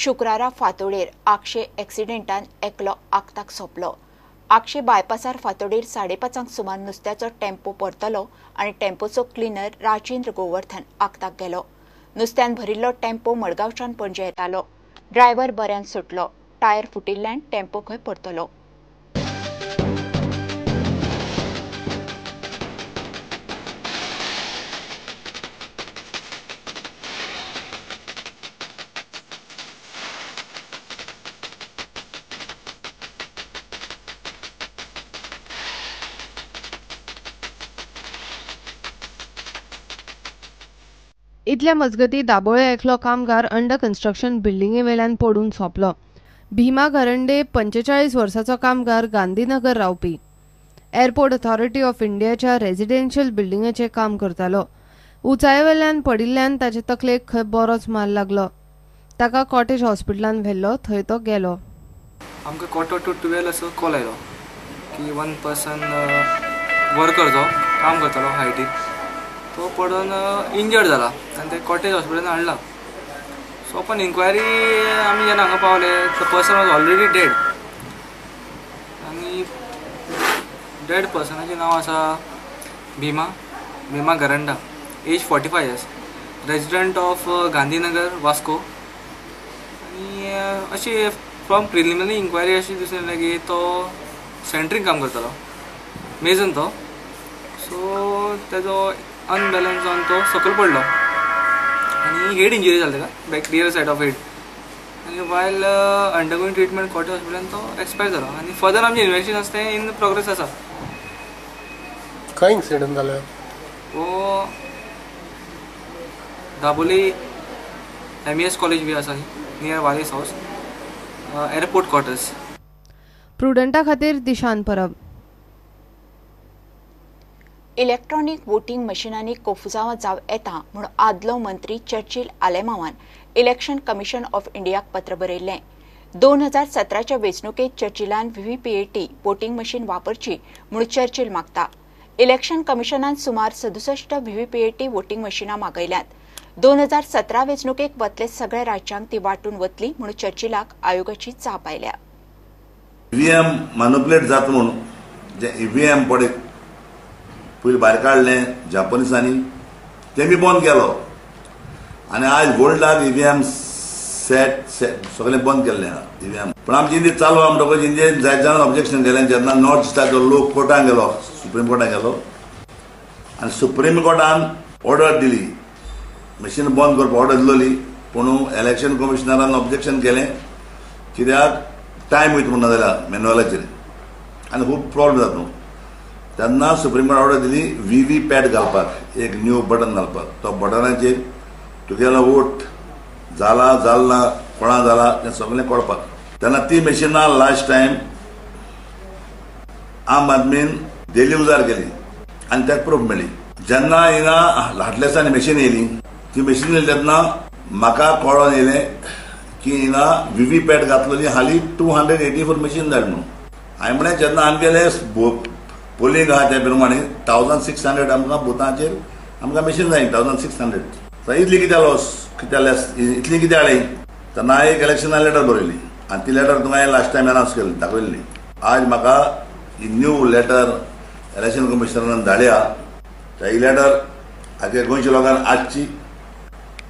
शुक्रारा फांतोडेर आगशे एक्सिडेंटान एकलो आक्ताक सोंपलो. आगशे बायपासार फांतोडेर 5:30 सुमार नुस्त्याचो टेम्पो परतलो आनी टेम्पोचो क्लिनर राजेंद्र गोवर्धन आक्ताक गेलो. नुस्त्यान भरिल्लो टेम्पो मडगांवच्यान पणजे येतालो. ड्रायव्हर बऱ्यान सुटलो. टायर फुटिल्ल्यान टेम्पो खंय परतलो. इतल्या मजगती दाबोळे एकलो कामगार अंडर कन्स्ट्रक्शन बिल्डिंगे वेल्यान पडून सोंपलो. भीमा घरंडे 45 वर्साचो कामगार गांधीनगर रावपी. एअरपोर्ट अथॉरिटी ऑफ इंडियाच्या रेजिडेन्शियल बिल्डिंगेचें काम करतालो. उंचाये वेल्यान पडिल्ल्यान ताचे तकलेक खंय बरोच मार लागलो. ताका कॉटेज हॉस्पिटलान व्हेल्लो, थंय तो गेलो. आमकां 11:45 असो कॉल आयलो की वन पर्सन वर्कर जो काम करतालो हायटीक तो पडून इंजर्ड जाला आनी ते कॉटेज हॉस्पिटलान हाडला. सो अपन इन्क्वायरी आमी जेन्ना हांगा पावले the person was already dead. आनी डेड पर्सनाचें नांव आसा Bhima, Bhima Garanda, age 45 years, resident of Gandhinagar Vasco. आनी अशी फ्रॉम प्रिलिमिनरी इन्क्वायरी अशी दिसून येयलें की तो सेंट्रींग काम करतालो, मेजन तो. सो तेजो अनबॅलन्स जावन तो सकयल पडलो आनी हेड इंजरी जाली ताका, back rear side of head. आनी वायल अंडरगोइंग ट्रिटमेंट कॉटेज हॉस्पिटलान तो एक्सपायर जालो. आनी फर्दर आमचें इन्वेस्टिगेशन आसा तें इन प्रोग्रेस आसा. खंय इन्सिडंट जालो? हो दाबोली MES college बी आसा नियर वालीस हावस, एअरपोर्ट क्वॉर्टर्स. प्रुडंटा खातीर दिशान परब. इलेक्ट्रॉनिक वोटिंग मशिनांनी कोफुजांवां जावं येता म्हूण आदलो मंत्री चर्चिल आलेमावान इलेक्शन कमिशन ऑफ इंडियाक पत्र बरयल्लें. 2017च्या वेंचणुकेंत चर्चिलान व्हीव्हीपीएटी वोटिंग मशीन वापरची म्हूण चर्चिल मागता. इलेक्शन कमिशनान सुमार 67 व्हीव्हीपीएटी वोटिंग मशिनां मागयल्यांत. 2017 वेंचणुकेक वतले सगळ्या राज्यांक ती वांटून वतली म्हूण चर्चिलाक आयोगाची जाप आयल्या. ईव्हीएम मॅनिप्युलेट जाता म्हूण जे ईव्हीएम पडे पयलीं भायर काडलें जापनीसांनी, तें बी बंद केलो. आनी आयज वर्ल्डाक ईव्हीएम सेट सगळें बंद केल्लें आहा ईव्हीएम. पूण आमची इंडिया चालू आहा म्हणटकच इंडियेन जायत जाणां ऑब्जेक्शन केलें. जेन्ना नॉर्थ इस्टाचो लोक कोर्टान गेलो, सुप्रीम कोर्टान गेलो आनी सुप्रीम कोर्टान ऑर्डर दिली मशीन बंद करपाक ऑर्डर दिलोली. पूण इलेक्शन कमिशनरान ऑब्जेक्शन केलें कित्याक टायम वयता म्हणून जाल्यार मॅन्युअलाचेर आनी खूब प्रॉब्लम जाता न्हू. तेन्ना सुप्रीम कोर्टान ऑर्डर दिली व्हीव्हीपॅट घालपाक, एक न्यू बटन घालपाक. तो बटनाचेर तुगेलो वोट जाला जाल ना कोणा जाला तें सगळें कळपाक. तेन्ना ती मशिनां लास्ट टायम आम आदमीन दिल्ली उजार केली आनी ताका प्रूफ मेळ्ळी. जेन्ना हिंगा हाडल्या दिसांनी मशीन येयली, ती मशीन येयली तेन्ना म्हाका कळोन येयलें की हिंगा व्हीव्हीपॅट घातलेली हालीं 284 मशीन जाय म्हणून. हांवें म्हणलें जेन्ना आमगेलें पोलिंग आहा त्या प्रमाणे 1600 आमकां बुथांचेर आमकां मशीन जाय 1600. सो इतली कित्याक लॉस, कित्याक लेस, इतली कित्याक हाडली. तेन्ना एक इलेक्शनान लेटर बरयली आनी ती लेटर तुका हांवें लास्ट टायम अनावन्स केली, दाखयल्ली. आज म्हाका ही न्यू लेटर इलेक्शन कमिशनरान धाडल्या. ही लेटर आगे गोंयच्या लोकांक आसची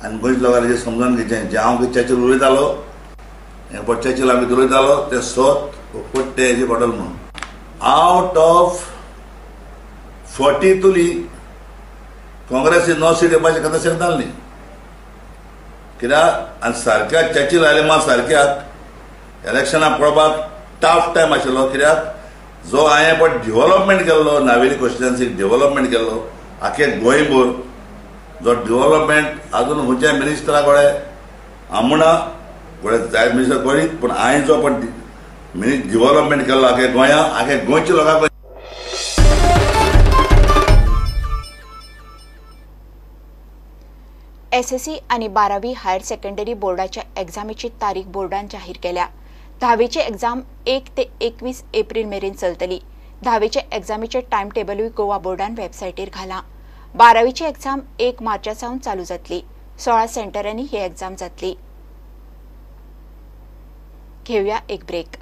आनी गोंयच्या लोकांक समजून घेवचें जें हांव चर्चिल उलयतालो, हें पळय चर्चिल आमी उलयतालो तें सत फट्टें हेजें पडल म्हणून. Out of 40 Tuli Congress 9 seat येवपाची कथा शकता न्ही कित्याक. आनी सारक्या चर्चिल आलेमाव सारक्याक इलेक्शनाक पळोवपाक टफ टायम आशिल्लो कित्याक जो हांवें पळय डेव्हलपमेंट केल्लो नावेली कॉन्स्टिट्युएन्सीक डेव्हलपमेंट केल्लो आख्खे गोंयभर जो डेव्हलपमेंट अजून खंयच्या मिनिस्टरा कडेन आमणा कडेन जायत मिनिस्टर करीत पूण हांवें जो पळय डेव्हलपमेंट केल्लो आख्खे गोंया आख्खे गोंयच्या लोकांक. एसएससी आणि 12वी हायर सेकंडरी बोर्डाच्या एक्झामीची तारीख बोर्डान जाहीर केल्या. 10वीची एक्झाम 1 ते 21 एप्रिल मेरेन चलतली. 10वीच्या एक्झामीचे टाइम टेबलूय गोवा बोर्डान वेबसायटीर घाला. 12वीची एक्झाम 1 मार्चा सावन चालू जातली. 16 सेंटरांनी ही एक्झाम जातली. घेवया एक ब्रेक.